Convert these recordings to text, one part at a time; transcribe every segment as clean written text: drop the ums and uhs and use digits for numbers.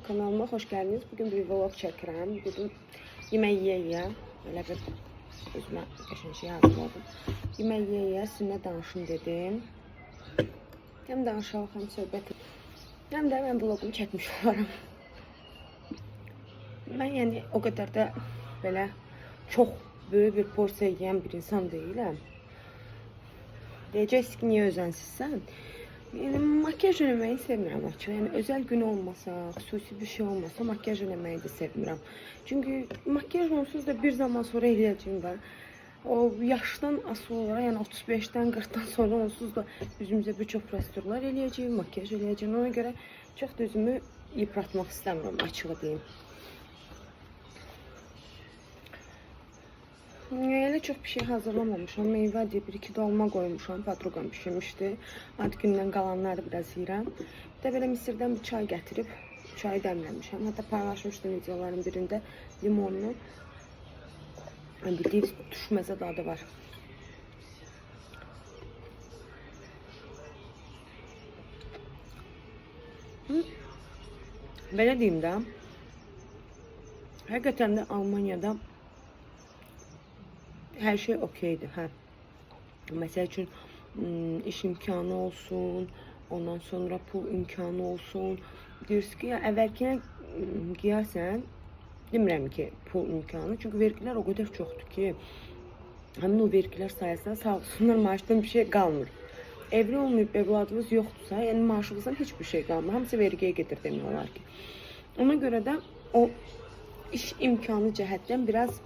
Kanalıma xoş gəldiniz. Bugün bir vlog çəkirəm. Dedim yemək yeyə-yeyə belə bir özümə qəşəng şey hazırladım. Yemək yeyə-yeyə sizinlə danışım dedim. Həm danışaq, həm söhbət. Həm də mən vlogumu çəkmiş olaram. Mən yəni o qədər də belə çox böyük bir porsiya yeyən bir insan deyiləm. Deyəcəksiniz ki, niyə özənsizsən? Yəni makyaj eləməyi sevmirəm açıq. Yəni özəl gün olmasa, xüsusi bir şey olmasa makyaj eləməyi də sevmirəm. Çünki makyaj onsuz da bir zaman sonra eləyəcəyim var. O yaşdan asılı olaraq, yəni 35-dən 40-dan sonra onsuz da üzümüzə bir çox prosedurlar eləyəcəyim, makyaj eləyəcəyim. Ona görə çox da özümü yıpratmaq istəmirəm, açığı deyim. Elə çox bir şey hazırlamamışam. Meyvə deyib bir-iki dolma qoymuşam. Podruqam bişirmişdi. Ad gündən qalanları biraz yeyirəm. Bir də belə Misirdən bir çay gətirib çayı dəmləmişəm. Hətta paylaşmışdım videoların birində limonlu. Yəni bildiyiniz turş məzə dadı var. Hı. Belə deyim də. Həqiqətən də Almaniyada hər şey okeydir, hə. Məsəl üçün iş imkanı olsun, ondan sonra pul imkanı olsun. Deyirsiniz ki, ya əvvəlkinə qıyasən, demirəm ki, pul imkanı, çünki vergilər o qədər çoxdur ki, həmin o vergilər sayəsində sağ olsunlar maaşdan bir şey qalmır. Evli olmayıb evladınız yoxdursa, yəni maaşınızdan heç bir şey qalmır. Hamısı vergiyə gedir demək olar ki. Ona görə də o iş imkanı cəhətdən biraz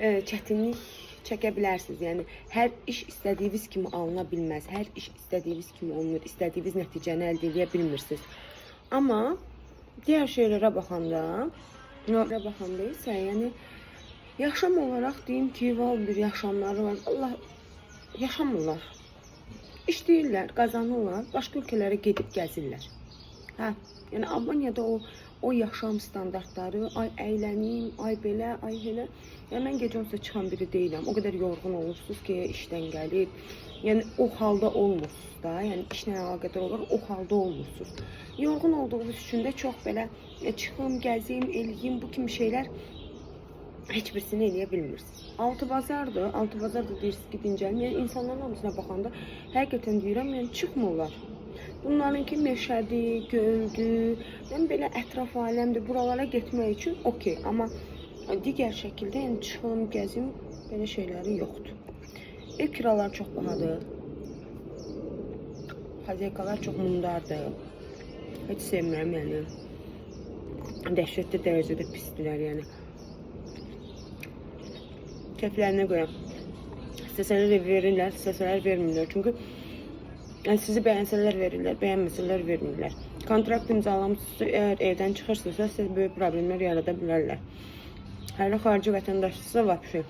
çətinlik çəkə bilərsiniz. Yəni hər iş istədiyiniz kimi alına bilməz. Hər iş istədiyiniz kimi olunur. İstədiyiniz nəticəni əldə edə bilmirsiniz. Amma digər şeylərə baxanda, baxanda isə, yəni yaşam olaraq deyim ki, val bir yaşamları var. Allah yaşamırlar. İşləyirlər, qazanırlar, başqa ölkələrə gedib gəzirlər. Hə, yəni Almaniyada o yaşam standartları, ay əylənim, ay belə, ay elə. Yəni mən gecə onsuz çıxan biri deyiləm. O qədər yorğun olursunuz ki, işdən gəlib. Yəni o halda olmursunuz da. Yəni işlə əlaqədar olaraq o halda olmursunuz. Yorğun olduğunuz üçün də çox belə çıxım, gəzim, eləyim, bu kimi şeylər heç birisini eləyə bilmirsiniz. Altı bazardır. Altı bazar da deyirsiniz ki, dincəlim. Yəni insanların hamısına baxanda həqiqətən deyirəm, yəni çıxmırlar. Bunlarınki meşədir, göldür, yəni belə ətraf aləmdir. Buralara getmək üçün okey, amma digər şəkildə yəni çıxım, gəzim belə şeyləri yoxdur. Ev kiraları çox bahadır. Xazeykalar çox mundardır. Heç sevmirəm yəni. Dəhşətli dərəcədə pisdirlər yəni. Keyflərinə görə. İstəsələr ev verirlər, istəsələr vermirlər. Çünki yəni sizi bəyənsələr verirlər, bəyənməsələr vermirlər. Kontrakt imzalamışsınızsa, əgər evdən çıxırsınızsa, sizə böyük problemlər yarada bilərlər. Hələ xarici vətəndaşsınızsa vəbşi.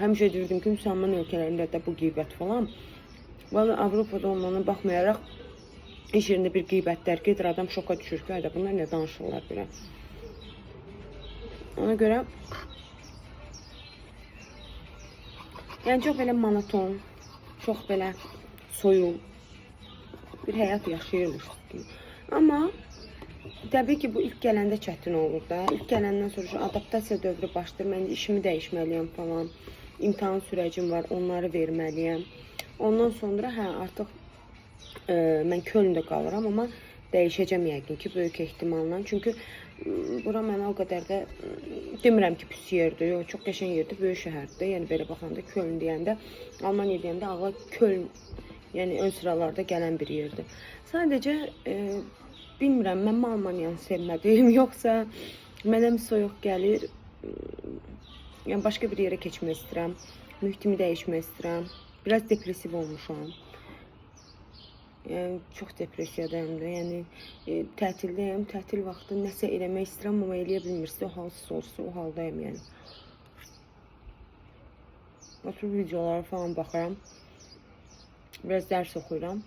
Həmişə deyirdim ki, müsəlman ölkələrində də bu qeybət falan. Vallahi Avropada olmana baxmayaraq iş yerində bir qeybətlər gedir, adam şoka düşür ki, ayda bunlar nə danışırlar belə. Ona görə yəni çox belə monoton, çox belə soyuq bir həyat yaşayırmışıq kimi. Amma təbii ki, bu ilk gələndə çətin olur da. İlk gələndən sonra şu adaptasiya dövrü başlayır. Mən işimi dəyişməliyəm falan. İmtahan sürəcim var, onları verməliyəm. Ondan sonra hə artıq mən Kölndə qalıram, amma dəyişəcəm yəqin ki, böyük ehtimalla. Çünki bura mənə o qədər də demirəm ki, pis yerdir. Yox, çox qəşəng yerdir, böyük şəhərdir. Yəni belə baxanda Köln deyəndə, Almaniya deyəndə ağla Köln, yəni ön sıralarda gələn bir yerdir. Sadəcə bilmirəm, mən mi Almaniyanı sevmədim, yoxsa mənə mi soyuq gəlir? Yəni başqa bir yerə keçmək istəyirəm. Mühitimi dəyişmək istəyirəm. Biraz depressiv olmuşam. Yəni çox depressiyadayım da. Yəni tətildəyəm. Tətil vaxtı nəsə eləmək istəyirəm, amma eləyə bilmirsiniz. O halsız olsa o haldayım yəni. Oturub videolara falan baxıram. Biraz dərs oxuyuram.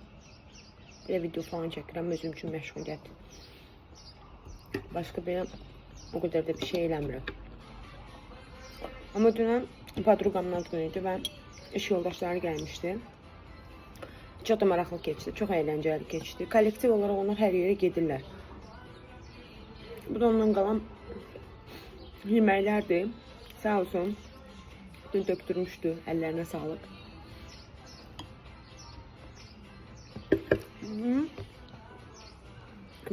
Belə video falan çəkirəm özüm üçün məşğuliyyət. Başqa belə o qədər də bir şey eləmirəm. Amma dünən podruqamın ad günü idi və iş yoldaşları gəlmişdi. Çox da maraqlı keçdi, çox əyləncəli keçdi. Kollektiv olaraq onlar hər yerə gedirlər. Bu da ondan qalan yeməklərdir. Sağ olsun. Dün tökdürmüşdü. Əllərinə sağlıq. Hı.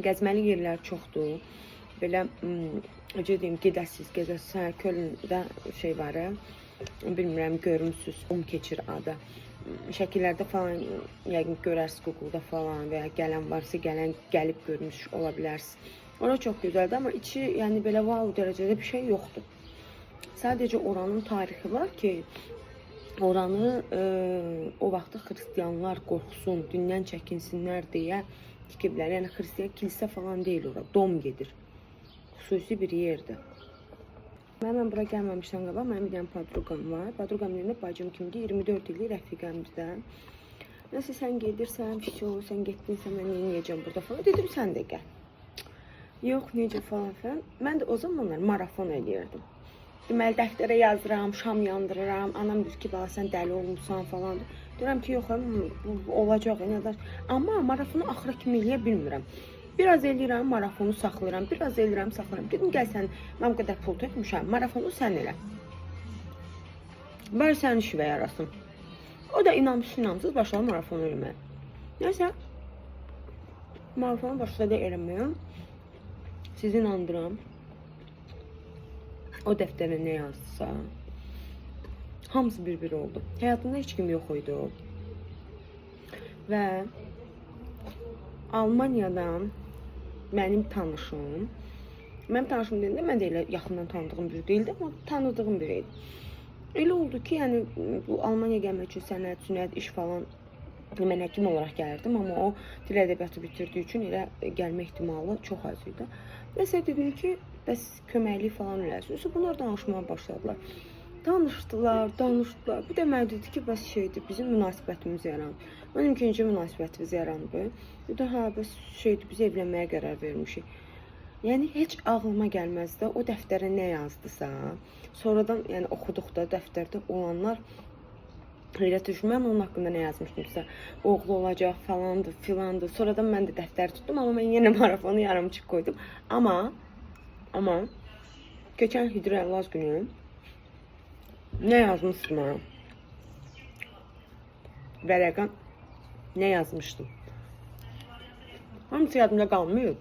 Gəzməli yerlər çoxdur. Belə necə deyim, gedəsiz, gedəsiz. Hə, Kölndə şey var. Bilmirəm, görmüsüz. Keçir adı. Şəkillərdə falan yəqin görərsiniz Google-da falan və ya gələn varsa gələn gəlib görmüş ola bilərsiniz. Ora çox gözəldir, amma içi yəni belə wow dərəcədə bir şey yoxdur. Sadəcə oranın tarixi var ki, oranı o vaxtı xristianlar qorxsun, dindən çəkinsinlər deyə tikiblər. Yəni xristian kilsə falan deyil ora, dom gedir. Xüsusi bir yerdir. Mən bura gəlməmişdən qabaq mənim bir dənə podruqam var. Podruqam deyəndə bacım kimidir, 24 illik rəfiqəmdir də. Nəsə sən gedirsən, vəsə, sən getdinsə mən nə edəcəm burada falan. Dedim sən də gəl. Yox, necə falan filan. Mən də o zamanlar marafon eləyirdim. Deməli dəftərə yazıram, şam yandırıram. Anam deyir ki, bala sən dəli olmusan falan. Deyirəm ki, yox, bu olacaq, nə qədər. Amma marafonu axıra kimi eləyə bilmirəm. Biraz eləyirəm, marafonu saxlayıram, biraz eləyirəm, saxlayıram. Dedim, gəl sən, mən bu qədər pul tökmüşəm, marafonu sən elə. Bər sənin işivə yarasın. O da inamsız inamsız başladı marafonu eləməyə. Nəysə, marafonu başladı eləməyə. Sizi inandıram. O dəftərə nə yazdısa, hamısı bir-bir oldu. Həyatımda heç kim yox idi. Və Almaniyadan mənim tanışım, mənim tanışım deyəndə mən də elə yaxından tanıdığım biri deyildi, amma tanıdığım biri idi. Elə oldu ki, yəni bu Almaniya gəlmək üçün sənəd, sünət, iş falan mən həkim olaraq gəlirdim, amma o dil ədəbiyyatı bitirdiyi üçün elə gəlmə ehtimalı çox az idi. Nəsə dedim ki, bəs köməklik falan eləsin. Sonra bunlar danışmağa başladılar. Danışdılar, danışdılar. Bu da mənə dedi ki, bəs şeydir, bizim münasibətimiz yaranıb. Mənim ki, necə münasibətimiz yaranıb? Dedi, hə, bəs şeydir, biz evlənməyə qərar vermişik. Yəni heç ağlıma gəlməzdi. O dəftərə nə yazdısa, sonradan yəni oxuduqda dəftərdə olanlar heyrət düşdüm. Mən onun haqqında nə yazmışdımsa, oğlu olacaq falandı, filandı. Sonradan mən də dəftər tutdum, amma mən yenə marafonu yarımçıq qoydum. Amma keçən Hidrəllaz günü nə yazmışdım ha? Vərəqə nə yazmışdım? Hamısı yadımda qalmıyor.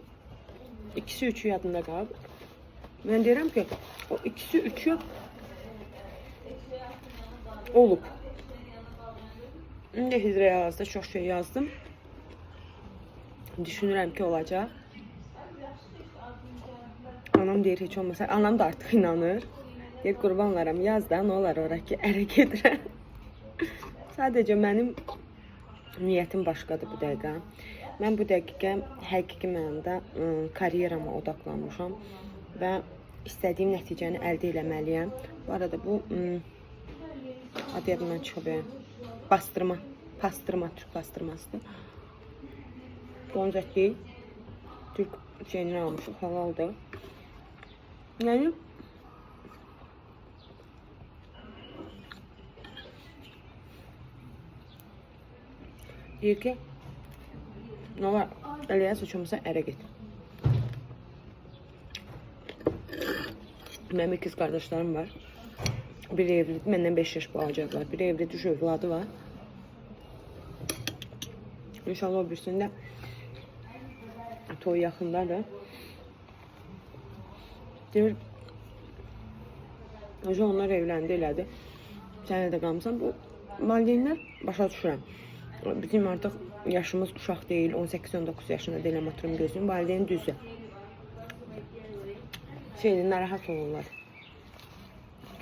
İkisi üçü yadımda qalıb. Mən deyirəm ki, o ikisi üçü olub. İndi Hidrəllazda çox şey yazdım. Düşünürəm ki, olacaq. Anam deyir heç olmasa, anam da artıq inanır. Deyir qurbanlaram yaz da, nə olar ora ki, ərə gedirəm. Sadəcə mənim niyyətim başqadır bu dəqiqə. Mən bu dəqiqə həqiqi mənada karyerama odaqlanmışam və istədiyim nəticəni əldə eləməliyəm. Bu arada bu adı yadımdan çıxıb. Bastırma, pastırma, türk pastırmasıdır. Donuz ət deyil. Türk şeyindən almışıq, halaldır. Yəni deyir ki, nə olar, eləyəsə heç olmasa ərə get. Mənim ikiz qardaşlarım var. Biri evlidir, məndən 5 yaş balacadılar. Biri evlidir, üç övladı var. İnşallah o birisində toy yaxındadır. Deyir, özü onlar evləndi, elədi. Sən də qalmısan. Bu valideynlər başa düşürəm. Bizim artıq yaşımız uşaq deyil, 18-19 yaşında deyiləm, oturum gözüm. Valideyn düzdür. Şeydir, narahat olurlar.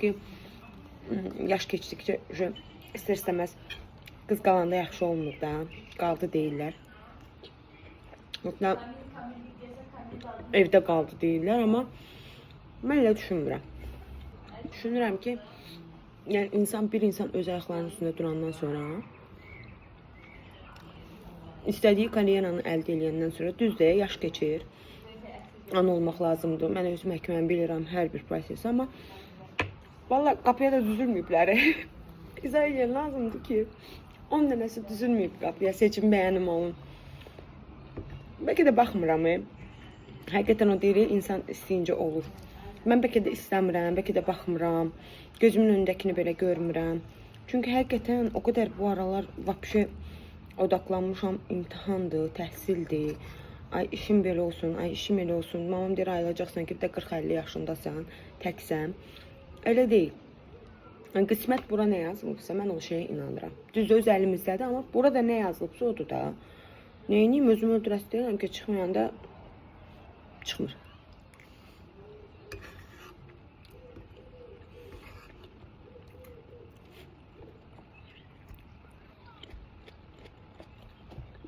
Ki, yaş keçdikcə istər-istəməz qız qalanda yaxşı olmur da, qaldı deyirlər. Hətta evdə qaldı deyirlər, amma mən elə düşünmürəm. Düşünürəm ki, yəni insan bir insan öz ayaqlarının üstündə durandan sonra istədiyi karyeranı əldə eləyəndən sonra düzdür, yaş keçir. Ana olmaq lazımdır. Mən özüm həkiməm, bilirəm hər bir prosesi, amma valla qapıya da düzülməyiblər. İzah eləyən lazımdır ki, 10 dənəsi düzülməyib qapıya, seçim bəyənim olun. Bəlkə də baxmıram. Həqiqətən o deyir, insan istəyincə olur. Mən bəlkə də istəmirəm, bəlkə də baxmıram. Gözümün önündəkini belə görmürəm. Çünki həqiqətən o qədər bu aralar vəbşə odaqlanmışam. İmtahandır, təhsildir. Ay işim belə olsun, ay işim elə olsun. Mamam deyir, ayılacaqsan ki, bir də 40-50 yaşındasan, təksən. Elə deyil. Yəni, qismət bura nə yazılıbsa, mən o şeyə inanıram. Düzdür, öz əlimizdədir, amma burada nə yazılıbsa odur da. Neyniyim, özümü öldürəsi deyiləm ki, çıxmayanda çıxmır.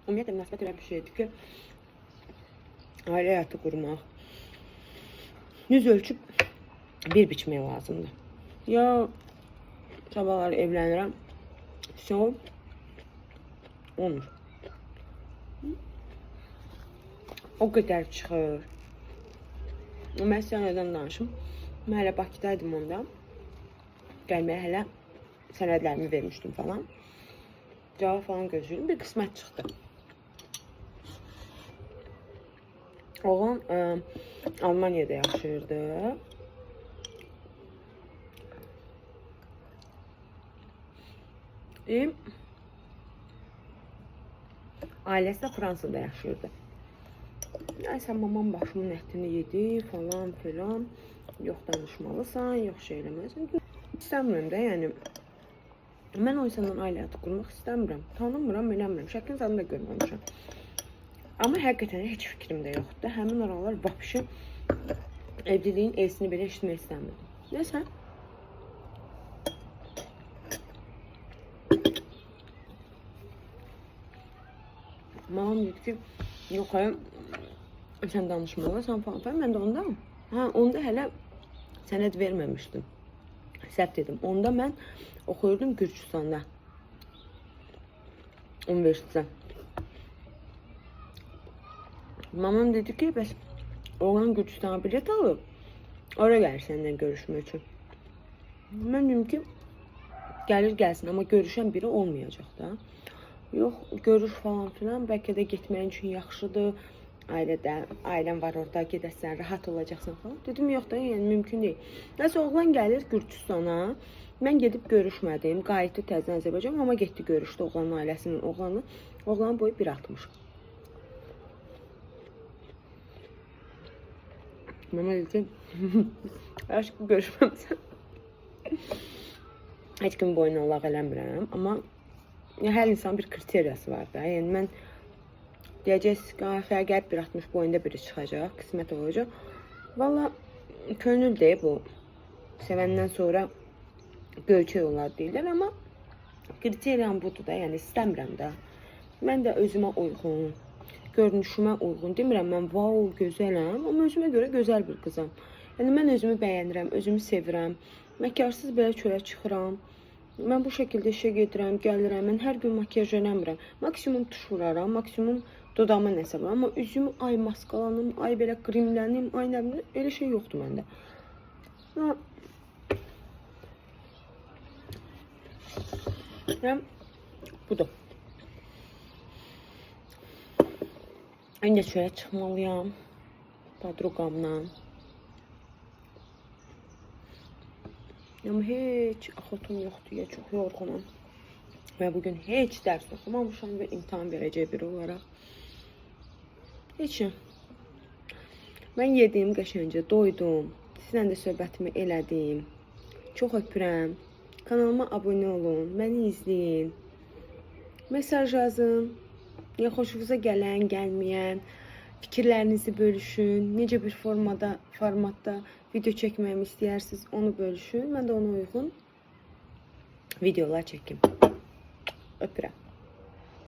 Ümumiyyətlə, münasibət elə bir şeydir ki, ailə həyatı qurmaq, yüz ölçüb bir biçmək lazımdır. Ya sabahları evlənirəm, so olmur. O qədər çıxır. Mən sizə nədən danışım? Mən hələ Bakıdaydım onda. Gəlməyə hələ sənədlərimi vermişdim falan. Cavab falan gözləyirdim. Bir qismət çıxdı. Oğlan Almaniyada yaşayırdı. Ailəsi də Fransada yaşayırdı. Nəysə, mamam başımın ətini yedi falan filan. Yox danışmalısan, yox şey eləməlisən. İstəmirəm də, yəni. Mən o insandan ailə həyatı qurmaq istəmirəm. Tanımıram, eləmirəm. Şəklini zadını da görməmişəm. Amma həqiqətən heç fikrim də yoxdur. Həmin aralar vəbşi evliliyin esini belə eşitmək istəmirdim. Nəsə. Mamam dedi ki, yox ay, sən danışmalısan falan falan. Mən də onda, hə, onda hələ sənəd verməmişdim. Səhv dedim. Onda mən oxuyurdum Gürcüstanda. Universitetdə. Mamam dedi ki, bəs oğlan Gürcüstana bilet alıb, oraya gəlir səninlə görüşmək üçün. Mən dedim ki, gəlir gəlsin, amma görüşən biri olmayacaq da. Yox, görüş falan filan, bəlkə də getməyin üçün yaxşıdır. Ailədə, ailən var orada, gedəsən, rahat olacaqsan falan. Dedim, yox da, yəni mümkün deyil. Nəsə oğlan gəlir Gürcüstana. Mən gedib görüşmədim. Qayıtdı təzədən Azərbaycan, mama getdi görüşdü oğlanın ailəsinin oğlanı. Oğlanın boyu 1.60. Mama dedi ki, aşkım görüşməmsən. Heç kim boyuna lağ eləmirəm, amma hər insanın bir kriteriyası var da. Yəni mən deyəcəksiniz ki, fərqi 1.60 boyunda biri çıxacaq, qismət olacaq. Valla könül deyil bu. Sevəndən sonra göyçək olar deyirlər, amma kriteriyam budur da, yəni istəmirəm də. Mən də özümə uyğun, görünüşümə uyğun. Demirəm mən vau gözələm, amma özümə görə gözəl bir qızam. Yəni mən özümü bəyənirəm, özümü sevirəm. Makiyajsız belə çölə çıxıram. Mən bu şəkildə işə gedirəm, gəlirəm. Mən hər gün makiyaj eləmirəm. Maksimum tuş vuraram, maksimum dodağıma nəsə vururam. Amma üzümü ay maskalanım, ay belə grimlənim, ay nə bilim, elə şey yoxdur məndə. Ha. Yəni, budur. İndi çölə çıxmalıyam. Podruqamla. Amma heç axotum yoxdur ya, çox yorğunam. Və bugün heç dərs oxumamışam və imtahan verəcək biri olaraq. Heç nə. Mən yedim qəşəngcə, doydum. Sizlə də söhbətimi elədim. Çox öpürəm. Kanalıma abunə olun, məni izləyin. Mesaj yazın. Ya xoşunuza gələn, gəlməyən fikirlərinizi bölüşün. Necə bir formatda video çəkməyimi istəyirsiniz, onu bölüşün. Mən də ona uyğun videolar çəkim. Öpürəm.